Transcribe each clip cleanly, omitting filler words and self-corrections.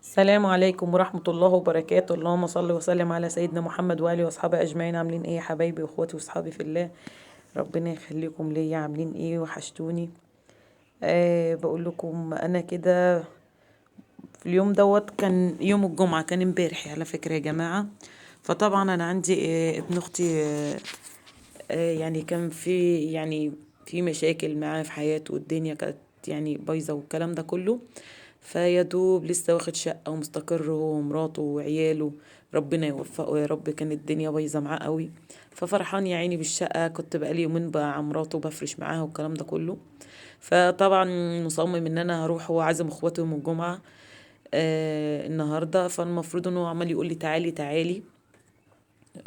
السلام عليكم ورحمة الله وبركاته. اللهم صل وسلم على سيدنا محمد وآله وأصحابه أجمعين. عاملين ايه يا حبايبي واخواتي واصحابي في الله؟ ربنا يخليكم ليا. عاملين ايه؟ وحشتوني. بقول لكم انا كده في اليوم دوت، كان يوم الجمعة، كان امبارح على فكرة يا جماعة. فطبعا انا عندي ابن اختي، يعني كان في يعني في مشاكل معاه في حياته، والدنيا كانت يعني بايظة والكلام ده كله. فيا دوب لسه واخد شقة ومستقر هو ومراته وعياله، ربنا يوفقه يا رب. كانت الدنيا بايظة معاه قوي، ففرحان يا عيني بالشقة. كنت بقالي يومين مع مراته بفرش معاها والكلام ده كله. فطبعا مصمم ان انا هروح، هو عازم اخواته يوم الجمعة النهاردة. فالمفروض ان هو عمال يقول لي تعالي تعالي،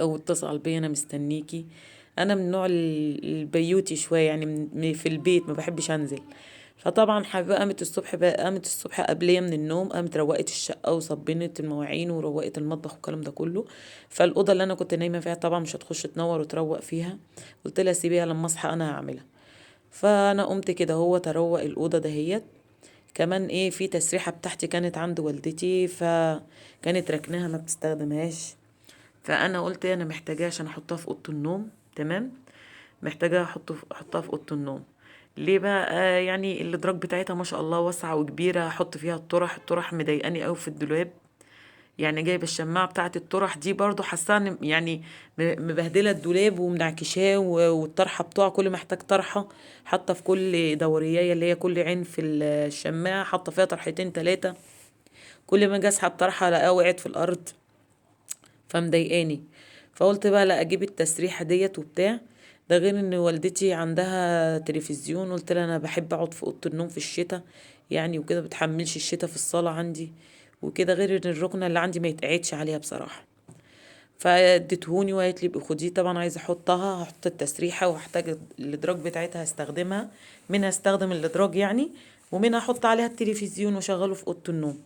او اتصل بيا انا مستنيكي. انا من نوع البيوتي شوية، يعني في البيت ما بحبش انزل. فطبعا حبيبه قامت الصبح بقى، قامت الصبح قبليه من النوم، قامت روقت الشقة وصبنت المواعين وروقت المطبخ والكلام ده كله. فالاوضه اللي انا كنت نايمة فيها طبعا مش هتخش تنور وتروق فيها، قلت لها سيبيها لما اصحى انا هعملها. فانا قمت كده هو تروق الاوضة دهيت. كمان ايه، في تسريحه بتاعتي كانت عند والدتي، فكانت ركناها ما بتستخدمهاش. فانا قلت انا محتاجاها عشان احطها في اوضة النوم. تمام، محتاجه احطها في اوضة النوم. ليه بقى؟ يعني الادراج بتاعتها ما شاء الله واسعة وكبيره، احط فيها الطرح. الطرح مضايقاني قوي في الدولاب، يعني جايبه الشماعه بتاعه الطرح دي برضو حاساها إن يعني مبهدله الدولاب ومنعكشاه، والطرحه بتوع كل ما احتاج طرحه حاطه في كل دورية اللي هي كل عين في الشماعه حاطه فيها طرحتين ثلاثة، كل ما اجي اسحب طرحه الاقيها وقعت في الارض، فمضايقاني. فقلت بقى لا اجيب التسريحه ديت وبتاع ده. غير ان والدتي عندها تلفزيون، قلت لها انا بحب اقعد في اوضة النوم في الشتاء يعني وكده، بتحملش الشتاء في الصاله عندي وكده، غير ان الركنه اللي عندي ما يتقعدش عليها بصراحة. فاديتهوني وقالت لي خديه. طبعا عايزه احطها، هحط التسريحه وهحتاج الادراج بتاعتها هستخدمها، منها استخدم الادراج يعني، ومنها احط عليها التلفزيون واشغله في اوضة النوم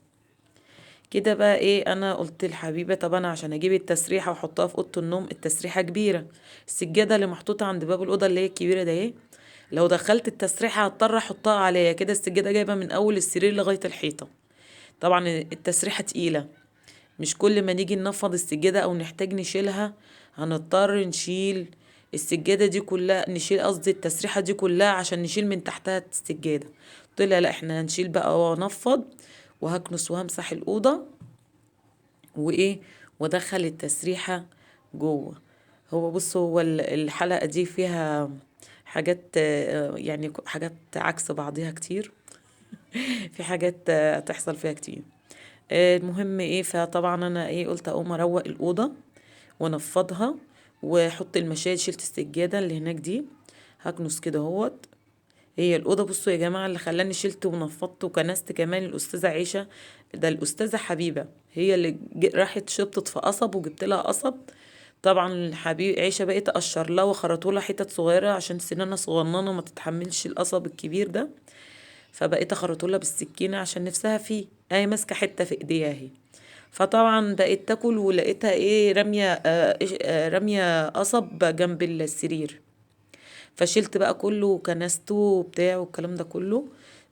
كده بقى. ايه، انا قلت لحبيبه طب انا عشان اجيب التسريحه واحطها في اوضة النوم، التسريحه كبيرة، السجادة اللي محطوطة عند باب الاوضة اللي هي الكبيرة ده ايه، لو دخلت التسريحه هضطر احطها عليا كده. السجادة جايبه من اول السرير لغاية الحيطة، طبعا التسريحه تقيلة، مش كل ما نيجي ننفض السجادة او نحتاج نشيلها هنضطر نشيل السجادة دي كلها، نشيل قصدي التسريحه دي كلها عشان نشيل من تحتها السجادة. قلت لها لا، احنا هنشيل بقى وانفض وهكنس وهمسح الاوضة وايه، وادخل التسريحه جوه. هو بصوا، هو الحلقة دي فيها حاجات، يعني حاجات عكس بعضيها كتير، في حاجات تحصل فيها كتير. المهم ايه، فطبعا انا ايه قلت اقوم اروق الاوضة وانفضها واحط المشاية. شلت السجادة اللي هناك دي، هكنس كده اهوت. هي الاوضة بصوا يا جماعة اللي خلاني شلت ونفضت وكنست كمان الاستاذة عيشه، ده الاستاذة حبيبه هي اللي راحت شبطت في قصب وجبت لها قصب. طبعا الحبيب عيشه بقيت اقشر لها وخرطوا لها حتت صغيرة عشان سنانها صغننه ما تتحملش القصب الكبير ده، فبقيت اخرطه لها بالسكينة عشان نفسها فيه، اهي ماسكه حتة في ايديها اهي. فطبعا بقيت تاكل ولقيتها ايه راميه، راميه قصب جنب السرير. فشلت بقى كله وكنسته وبتاع والكلام ده كله،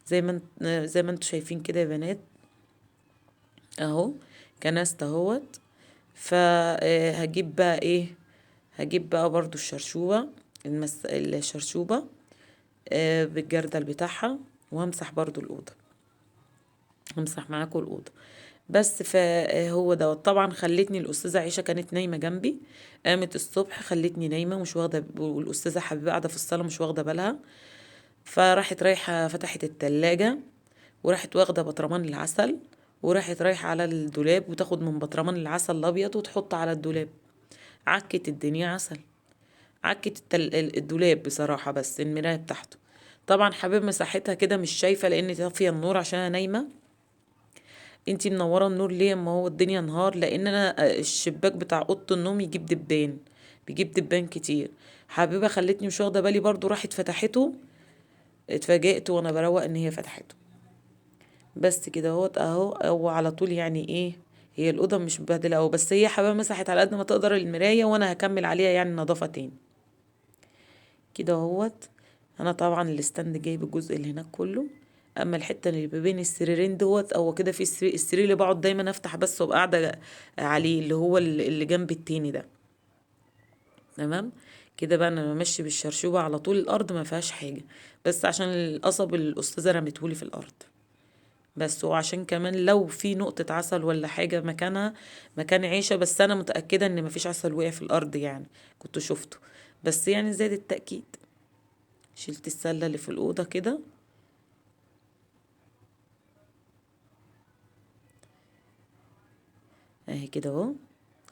زي ما انتوا شايفين كده يا بنات اهو، كنست اهوت. هجيب بقى ايه، هجيب بقى برضو الشرشوبة، الشرشوبة، بالجردل بتاعها، وهمسح برضو الأوضة، همسح معاكم الأوضة بس. فهو دوت. طبعا خلتني الأستاذة عيشة كانت نايمة جنبي، قامت الصبح خلتني نايمة مش واخدة والأستاذة حبيبة قاعدة في الصالة مش واخدة بالها. فراحت رايحة فتحت التلاجة وراحت واخدة بطرمان العسل، وراحت رايحة على الدولاب وتاخد من بطرمان العسل الأبيض وتحط على الدولاب. عكت الدنيا عسل، عكت الدولاب بصراحة، بس المراية بتاعته. طبعا حبيب مساحتها كده مش شايفة لأن طافية النور عشان أنا نايمة. انتي منورة النور ليه؟ اما هو الدنيا نهار. لأن أنا الشباك بتاع أوضة النوم يجيب دبان، بيجيب دبان كتير. حبيبة خلتني مش واخدة بالي برضو، راحت فتحته، اتفاجئت وانا بروق ان هي فتحته. بس كده اهوت اهو، هو على طول يعني ايه، هي الأوضة مش مبهدلة اهو، بس هي حبيبة مسحت على قد ما تقدر المراية، وانا هكمل عليها يعني نظافة تاني كده اهوت. انا طبعا ال stand جايب الجزء اللي هناك كله، اما الحتة اللي بين السريرين دوت، او كده في السرير اللي بقعد دايما افتح بس وابقى قاعدة عليه، اللي هو اللي جنب التاني ده. تمام كده بقى انا بمشي بالشرشوبه على طول، الارض ما فيهاش حاجة، بس عشان القصب الاستاذة رمتهولي في الارض بس، وعشان كمان لو في نقطة عسل ولا حاجة مكانها مكان عيشه، بس انا متاكدة ان مفيش عسل وقع في الارض يعني، كنت شفته، بس يعني زاد التاكيد. شلت السلة اللي في الاوضة كده، اهي كده اهو.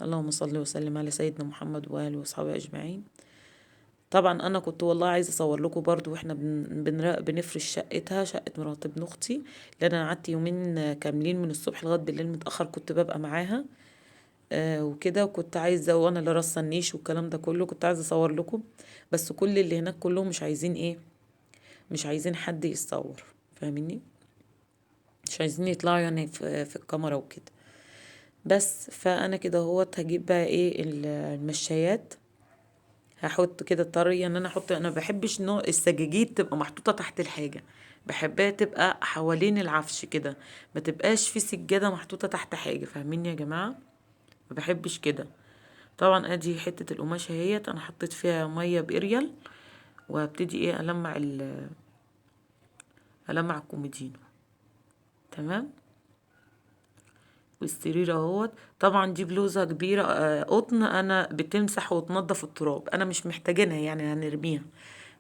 اللهم صل وسلم على سيدنا محمد واهله واصحابه اجمعين. طبعا انا كنت والله عايزه اصور لكم برضو واحنا بنفرش شقتها، شقه مرات ابن اختي، لان انا قعدت يومين كاملين من الصبح لغاية بالليل متاخر كنت ببقى معاها وكده، وكنت عايزه وانا اللي رصه النيش والكلام ده كله، كنت عايزه اصور لكم، بس كل اللي هناك كلهم مش عايزين ايه، مش عايزين حد يتصور، فاهميني؟ مش عايزين يطلعوا يعني في الكاميرا وكده. بس فانا كده اهوت هجيب بقى ايه المشايات، هحط كده الطريه ان انا احط، انا ما بحبش نوع السجاجيد تبقى محطوطة تحت الحاجة، بحبها تبقى حوالين العفش كده، ما تبقاش في سجادة محطوطة تحت حاجة، فاهميني يا جماعة؟ ما بحبش كده. طبعا ادي حتة القماشه اهيت، انا حطيت فيها مية باريال، وهبتدي ايه المع المع الكوميدينو. تمام. والسرير اهوت. طبعا دي بلوزة كبيرة قطن، انا بتمسح وتنظف التراب، انا مش محتاجينها يعني، هنرميها،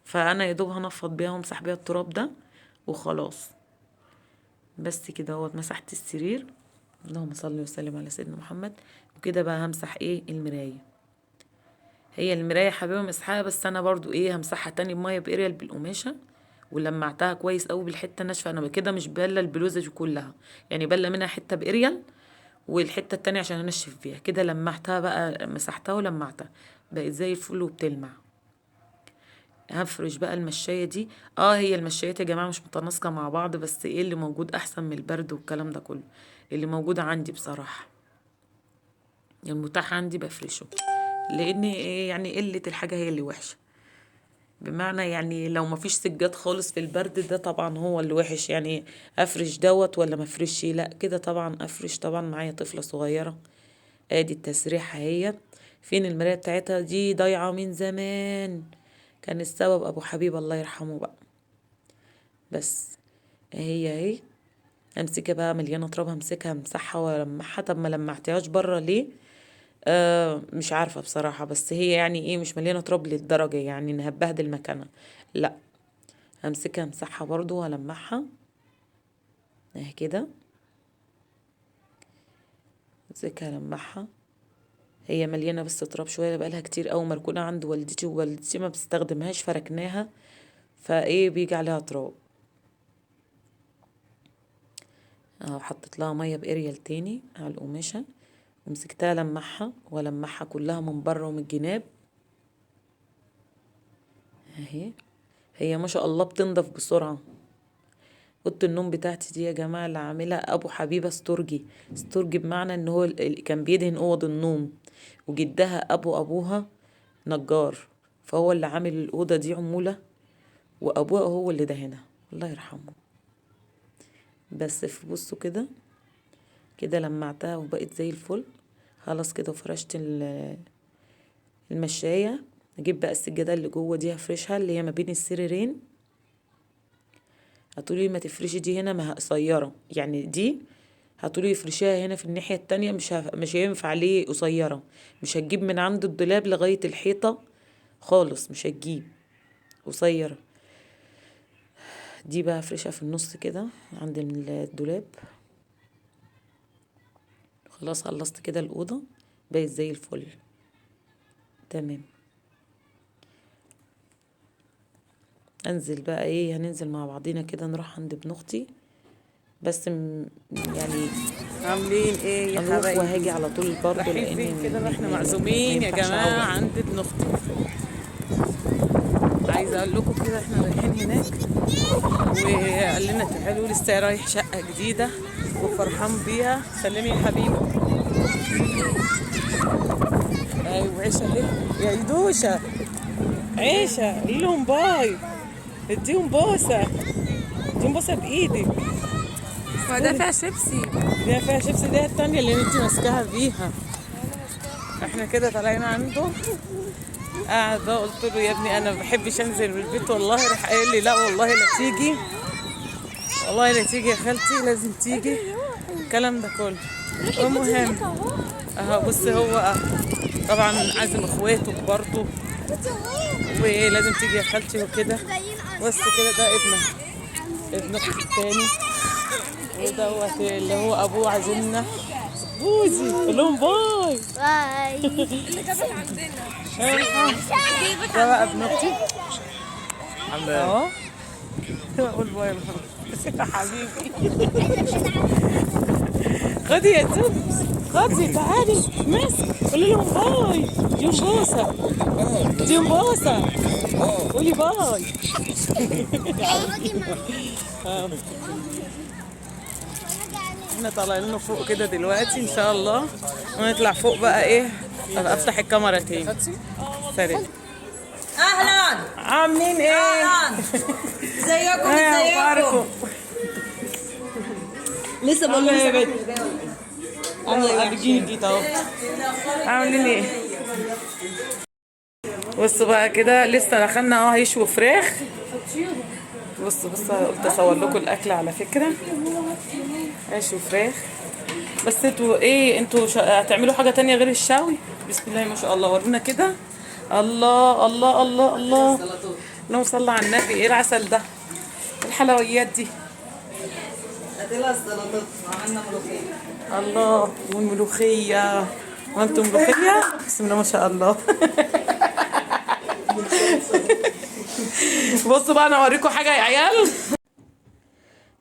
فانا يا دوب هنفض بيها وامسح بيها التراب ده وخلاص. بس كده اهوت مسحت السرير. اللهم صل وسلم على سيدنا محمد. وكده بقى همسح ايه المراية، هي المراية حبيبه مسحها، بس انا برضو ايه همسحها تاني بميه باريال بالقماشه، ولمعتها كويس قوي بالحتة الناشفه. انا كده مش باله البلوزة دي كلها يعني، باله منها حتة باريال والحتة التانية عشان انشف بيها كده. لمعتها بقى، مسحتها ولمعتها، بقت زي الفل وبتلمع. هفرش بقى المشايه دي. هي المشايات يا جماعة مش متناسقه مع بعض، بس ايه اللي موجود احسن من البرد والكلام ده كله، اللي موجود عندي بصراحة المتاح عندي بفرشه، لان إيه يعني قلة الحاجة هي اللي وحشة. بمعنى يعني لو ما فيش سجاد خالص في البرد ده طبعا هو اللي وحش، يعني افرش دوت ولا ما افرشش؟ لا كده طبعا افرش. طبعا معايا طفله صغيرة. ادي التسريحه هي، فين المراية بتاعتها دي؟ ضايعة من زمان، كان السبب ابو حبيب الله يرحمه بقى. بس هي اهي، امسكها بقى مليانة تراب، همسكها امسحها والمعها. طب ما لمعتهاش بره ليه؟ مش عارفه بصراحة، بس هي يعني ايه مش مليانة تراب للدرجة يعني انها هتبهدل مكانها، لا همسكها امسحها برضو والمعها اهي كده، امسكها المعها. هي مليانة بس تراب شوية، بقالها كتير قوي مركونة عند والدتي، ووالدتي ما بتستخدمهاش فركناها، فايه بيجي عليها تراب. اهو حطيت لها مية باريال تاني على القماشه، ومسكتها لمعها ولمعها كلها من بره ومن الجناب اهي. هي ما شاء الله بتنضف بسرعة. اوضة النوم بتاعتي دي يا جماعة اللي عاملها ابو حبيبه ستورجي، ستورجي بمعنى ان هو كان بيدهن اوض النوم، وجدها ابو ابوها نجار، فهو اللي عامل الاوضة دي عمولة، وابوها هو اللي دهنها الله يرحمه. بس في بصوا كده كده لمعتها وبقت زي الفل خلاص كده. وفرشت المشايه. اجيب بقى السجادة اللي جوه دي هفرشها، اللي هي ما بين السريرين. هتقولي ما تفرشي دي هنا، ما قصيرة يعني، دي هتقولي افرشيها هنا في الناحية التانية، مش هينفع ليه قصيرة، مش هتجيب من عند الدولاب لغاية الحيطة خالص، مش هتجيب قصيرة. دي بقى افرشها في النص كده عند الدولاب. خلاص خلصت كده الاوضة بقت زي الفل تمام. انزل بقى ايه، هننزل مع بعضينا كده نروح عند ابن اختي، بس يعني عاملين ايه يا حبايبي؟ وهاجي على طول برضه، لان كده احنا معزومين يا جماعة عند ابن اختي. عايزه اقول لكم كده احنا رايحين هناك، وقال لنا تعالوا، لسه رايح شقه جديدة وفرحان بيها. سلمي يا حبيبي. ايوه عيشه اهي يا يدوشه، عيشه قولي لهم باي، اديهم بوسه. اديهم بوسه بايدك. وده فيها شيبسي. دي فيها شيبسي، دي التانية اللي انت ماسكاها بيها. احنا كده طالعين عنده. قاعد بقى قلت له يا ابني انا ما بحبش انزل من البيت والله. راح قال لي لا والله لا تيجي، والله لا تيجي يا خالتي، لازم تيجي، الكلام ده كله. المهم اهو بص، هو طبعا عازم اخواته برضه، ولازم تيجي يا خالتي وكده. بس كده ده ابن اختي التاني، ودوت اللي هو ابوه عازمنا. بوزي قول لهم bye bye. اللي جابت عندنا. ده بقى ابن اختي اهو. قول bye يا محمد حبيبي. خدي يا توب، خدي تعالي مسك، قولي لهم bye. ديهم بوسه، ديهم بوسه، قولي bye. احنا طالعين له فوق كده دلوقتي ان شاء الله، ونطلع فوق بقى ايه، ابقى افتح الكاميرا تاني. سلام. اهلا. عاملين ايه؟ اهلا. ازيكم؟ ايه اخباركم؟ ازيكم؟ لسه بقول عامله ايه يا لهم بنت؟ عامله ايه؟ جيت اهو. عاملين ايه؟ بصوا بقى كده لسه دخلنا اهو، هيشوي فراخ. بصوا بصوا، قلت اصور لكم الاكل على فكرة. عيش وفراخ. بس انتوا ايه، انتوا هتعملوا حاجة تانية غير الشوي؟ بسم الله ما شاء الله، ورونا كده. الله الله الله الله، اللهم صل على النبي. ايه العسل ده؟ الحلويات دي؟ هاتلها السلطات، عملنا ملوخية. الله، والملوخيه. وانتم ملوخية؟ بسم الله ما شاء الله. بصوا بقى انا اوريكم حاجة يا عيال.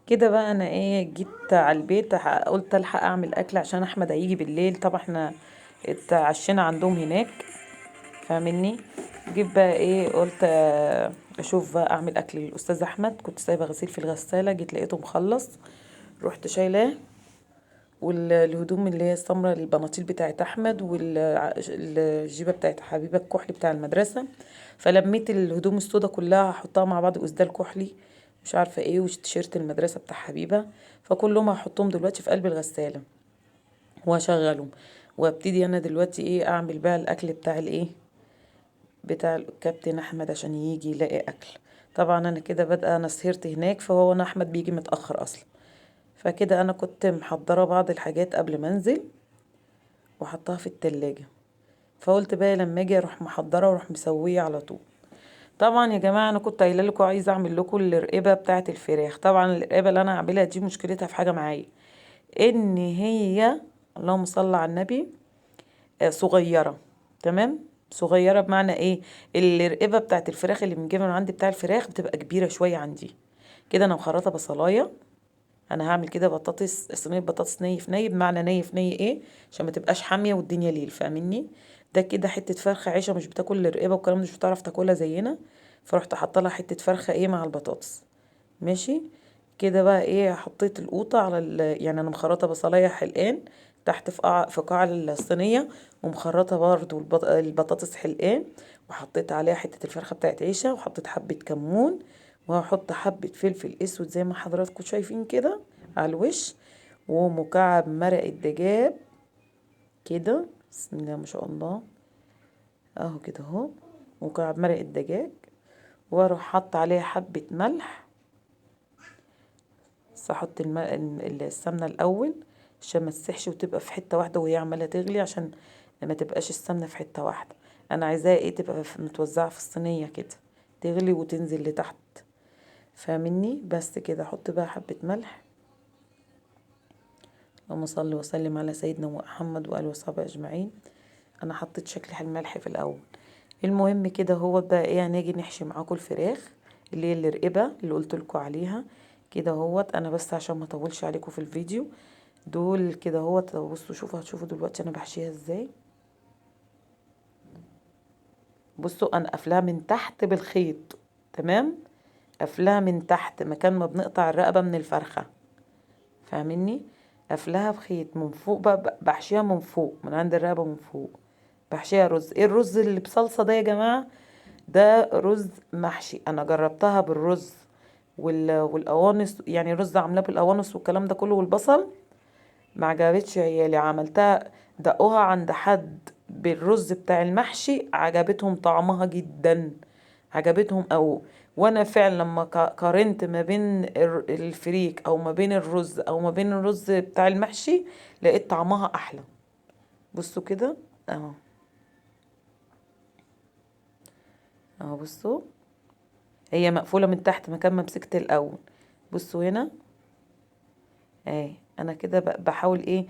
كده بقى انا ايه، جيت على البيت، قلت الحق اعمل اكل عشان احمد هيجي بالليل. طبعا احنا اتعشينا عندهم هناك، فاهمني. جيت بقى ايه، قلت اشوف بقى اعمل اكل للاستاذ احمد. كنت سايبه غسيل في الغسالة، جيت لقيته مخلص، رحت شايلاه. والهدوم اللي هي السمراء، البناطيل بتاعت احمد، والجيبه بتاعت حبيبه الكحلي بتاع المدرسة. فلميت الهدوم السودا كلها هحطها مع بعض، واسدال كحلي مش عارفه ايه، وتيشيرت المدرسة بتاع حبيبه. فكلهم هحطهم دلوقتي في قلب الغسالة واشغلهم، وابتدي انا دلوقتي ايه اعمل بقى الاكل بتاع الايه بتاع الكابتن احمد عشان يجي يلاقي اكل. طبعا انا كده بادئه، انا سهرت هناك، فهو انا احمد بيجي متاخر اصلا. فكده انا كنت محضرة بعض الحاجات قبل ما انزل وحطها في التلاجة، فقلت بقى لما اجي اروح محضرة واروح مسويه على طول. طبعا يا جماعة انا كنت قايله لكم عايزه اعمل لكم الرقبة بتاعه الفراخ. طبعا الرقبة اللي انا هعملها دي مشكلتها في حاجة معايا، ان هي اللهم صل على النبي صغيرة. تمام، صغيرة بمعنى ايه؟ الرقبة بتاعه الفراخ اللي بنجيبها من عندي بتاع الفراخ بتبقى كبيرة شوية عندي. كده انا مخرطه بصلايه، انا هعمل كده بطاطس، صينية بطاطس ني في ني. بمعنى ني في ني ايه؟ عشان ما تبقاش حامية والدنيا ليل، فاهميني؟ ده كده حتة فرخة عيشه مش بتاكل الرقبة والكلام ده، مش بتعرف تاكلها زينا، فرحت حاطه لها حتة فرخة ايه مع البطاطس. ماشي كده بقى ايه، حطيت القوطه على يعني انا مخرطه بصلايه حلقان تحت في قاع الصينية، ومخرطه برضو البطاطس حلقان، وحطيت عليها حتة الفرخه بتاعت عيشه، وحطيت حبه كمون، وهحط حبه فلفل اسود زي ما حضراتكم شايفين كده على الوش، ومكعب مرق الدجاج كده، بسم الله ما شاء الله اهو كده اهو، مكعب مرق الدجاج. واروح حاطه عليها حبه ملح، بس احط السمنة الاول عشان ما تسيحش وتبقى في حتة واحدة وهي عماله تغلي، عشان ما تبقاش السمنة في حتة واحدة. انا عايزاها ايه، تبقى متوزعة في الصينية كده، تغلي وتنزل لتحت، فاهمني؟ بس كده احط بقى حبه ملح. اللهم صل وسلم على سيدنا محمد وآله وصحبه اجمعين. انا حطيت شكل الملح في الاول. المهم كده هو بقى ايه، هنيجي نحشي معاكم الفراخ اللي هي الرقبة اللي قلت لكم عليها كده اهوت. انا بس عشان ما اطولش عليكم في الفيديو دول كده اهوت. بصوا شوفوا، هتشوفوا دلوقتي انا بحشيها ازاي. بصوا انا قافلاها من تحت بالخيط، تمام؟ قافلاها من تحت مكان ما بنقطع الرقبة من الفرخه، فاهميني؟ قافلاها بخيط من فوق بقى، بحشيها من فوق من عند الرقبة من فوق، بحشيها رز. ايه الرز اللي بصلصه ده يا جماعة؟ ده رز محشي. انا جربتها بالرز والقوانص، يعني رز عاملاه بالقوانص والكلام ده كله والبصل، ما عجبتش عيالي. عملتها دقوها عند حد بالرز بتاع المحشي، عجبتهم طعمها جدا، عجبتهم. او وانا فعلا لما قارنت ما بين الفريك او ما بين الرز او ما بين الرز بتاع المحشي، لقيت طعمها احلى. بصوا كده اهو اهو، بصوا هي مقفولة من تحت مكان ما مسكت الاول. بصوا هنا اهي، انا كده بحاول ايه،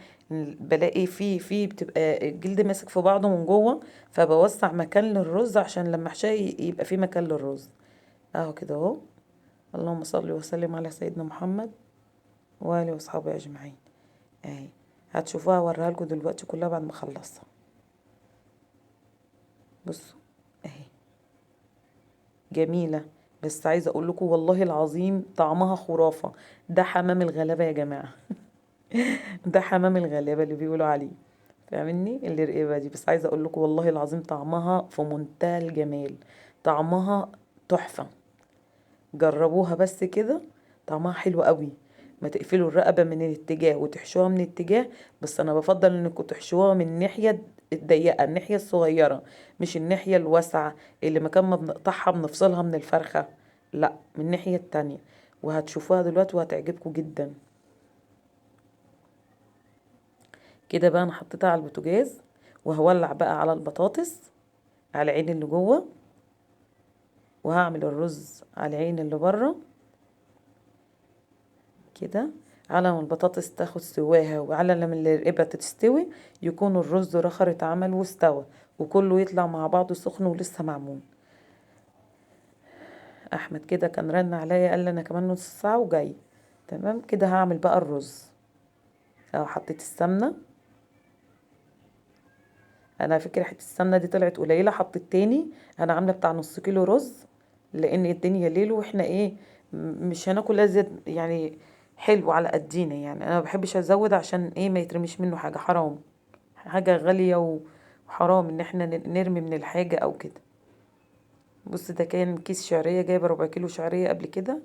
بلاقي في بتبقى الجلد ماسك في بعضه من جوه، فبوسع مكان للرز عشان لما احشاه يبقى في مكان للرز اهو كده اهو. اللهم صل وسلم على سيدنا محمد وآله واصحابه اجمعين. اهي هتشوفوها، اوريها لكم دلوقتي كلها بعد ما اخلصها. بصوا اهي جميلة، بس عايزه اقول لكم والله العظيم طعمها خرافه. ده حمام الغلابة يا جماعة ده حمام الغلابة اللي بيقولوا عليه، فاهمني، اللي رقبة دي. بس عايزه اقول لكم والله العظيم طعمها في منتهى الجمال، طعمها تحفة. جربوها بس كده، طعمها حلو قوي. ما تقفلوا الرقبة من الاتجاه وتحشوها من اتجاه، بس انا بفضل انكم تحشوها من الناحية الضيقه، الناحية الصغيرة، مش الناحية الواسعة اللي مكان ما بنقطعها بنفصلها من الفرخه، لا، من الناحية التانية. وهتشوفوها دلوقتي وهتعجبكم جدا. كده بقى انا حطيتها على البوتاجاز، وهولع بقى على البطاطس على العين اللي جوه، وهعمل الرز على العين اللي بره كده. على ما البطاطس تاخد سواها وعلى لما الرقبة تستوي يكون الرز رخر اتعمل واستوى، وكله يطلع مع بعضه سخن ولسه معمول. احمد كده كان رن عليا قال لي انا كمان نص ساعة وجاي. تمام كده هعمل بقى الرز. اهو حطيت السمنة، انا فكرة حتة السمنة دي طلعت قليله، حطيت تاني. انا عامله بتاع نص كيلو رز لان الدنيا ليل واحنا ايه مش هناكل ازيد، يعني حلو على قدينا، يعني انا ما بحبش ازود عشان ايه ما يترميش منه حاجة، حرام، حاجة غالية وحرام ان احنا نرمي من الحاجة او كده. بص ده كان كيس شعرية، جايبه ربع كيلو شعرية قبل كده،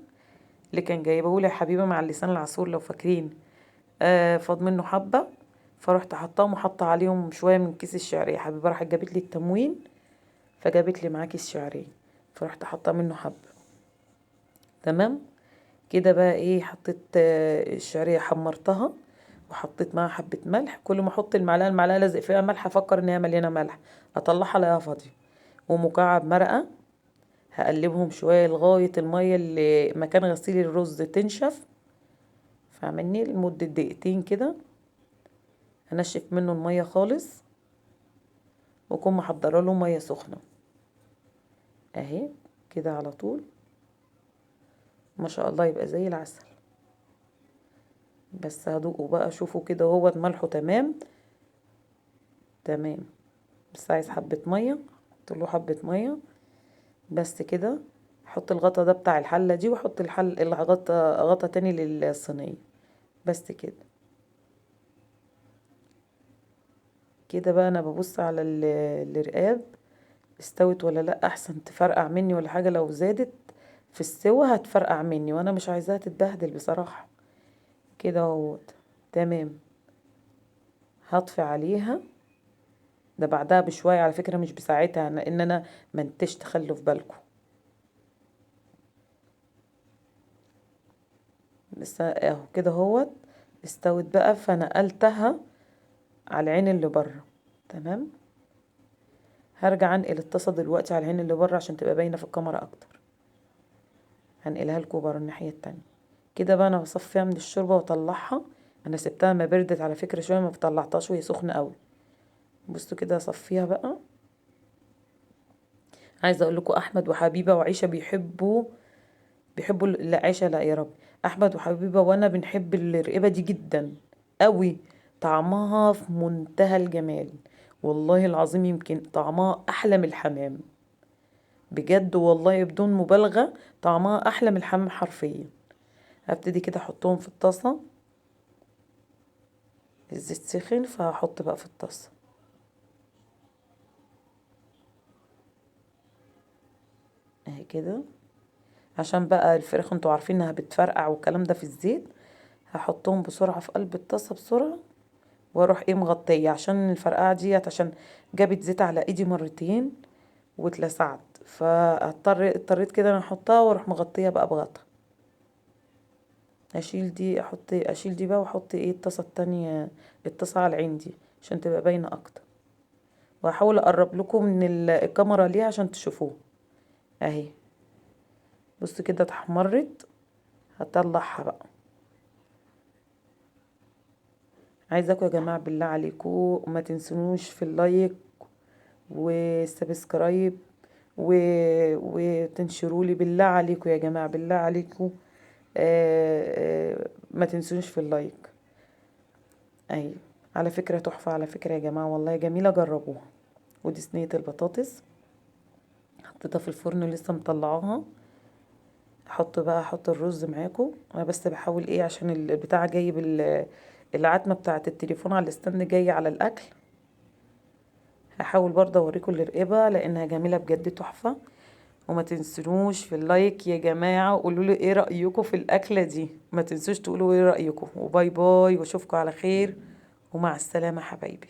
اللي كان جايبه لي حبيبه مع اللسان العصفور لو فاكرين، فاض منه حبه، فروحت حطاهم وحاطه عليهم شوية من كيس الشعرية. حبيبه راحت جابت لي التموين فجابت لي معاه كيس شعرية، فرحت حاطه منه حبه. تمام كده بقى ايه، حطيت الشعرية حمرتها وحطيت معاها حبه ملح. كل ما احط المعلقة لازق فيها ملح افكر ان هي مليانة ملح، اطلعها الاقيها فاضية. ومكعب مرقه، هقلبهم شوية لغاية المية اللي مكان غسيل الرز تنشف، فاهمني، لمدة دقيقتين كده انشف منه المية خالص، واكون محضرة له مية سخنة اهي كده على طول. ما شاء الله يبقى زي العسل. بس هدوقه بقى، شوفوا كده هو ملحة تمام تمام، بس عايز حبه مية، احط له حبه مية بس كده. احط الغطا ده بتاع الحلة دي، واحط الغطا غطا تاني للصينيه بس كده. كده بقى انا ببص على الرقاب استوت ولا لا، احسن تفرقع مني ولا حاجة، لو زادت في السوا هتفرقع مني وانا مش عايزاها تتبهدل بصراحة. كده اهوت تمام. هطفي عليها ده بعدها بشوية على فكرة، مش بساعتها، ان انا منتجت، خلوا في بالكم. بس اهو كده اهوت استوت بقى، فنقلتها على العين اللي بره. تمام، هرجع انقل الطاسه دلوقتي على العين اللي بره عشان تبقى باينة في الكاميرا اكتر. هنقلها لكم بره الناحية التانية. كده بقى انا بصفيها من الشوربة واطلعها. انا سبتها ما بردت على فكرة شوية، ما بطلعتهاش وهي سخنة قوي. بصوا كده اصفيها بقى. عايزه اقول لكم احمد وحبيبه وعيشه بيحبوا لا عيشه لا يا رب، احمد وحبيبه وانا بنحب الرقبة دي جدا قوي، طعمها في منتهى الجمال والله العظيم، يمكن طعمها احلى من الحمام بجد والله بدون مبالغه، طعمها احلى من الحمام حرفيا. هبتدي كده احطهم في الطاسه، الزيت سخن فهحط بقى في الطاسه. اهي كده. عشان بقى الفراخ انتوا عارفين انها بتفرقع والكلام ده في الزيت. هحطهم بسرعة في قلب الطاسه بسرعة، واروح ايه مغطيه عشان الفرقعه ديت، عشان جابت زيت على ايدي مرتين واتلسعت، فاضطر اضطريت كده انا احطها واروح مغطيه بقى بغطا. اشيل دي، احط، اشيل دي بقى واحط ايه الطاسه التانية، الطاسه على العين دي عشان تبقى باينة اكتر. وهحاول اقرب لكم من الكاميرا ليها عشان تشوفوه. اهي بصوا كده اتحمرت، هطلعها بقى. عايزاكم يا جماعة بالله عليكم ما تنسونوش في ال like وال subscribe وتنشروا لي بالله عليكم يا جماعة، بالله عليكم ما تنسونيش في ال like. اهي على فكرة تحفة على فكرة يا جماعة، والله جميلة، جربوها. ودي صينية البطاطس حطيتها في الفرن ولسه مطلعاها. احط بقى، احط الرز معاكم. انا بس بحاول ايه عشان البتاع جايب العتمة بتاعه التليفون على ال stand جاي على الاكل. هحاول برضه اوريكم الرقبة لانها جميلة بجد تحفة. وما تنسونوش في ال like يا جماعة، وقولوا لي ايه رايكم في الاكلة دي، ما تنسوش تقولوا ايه رايكم. و bye bye، واشوفكم على خير، ومع السلامة حبايبي.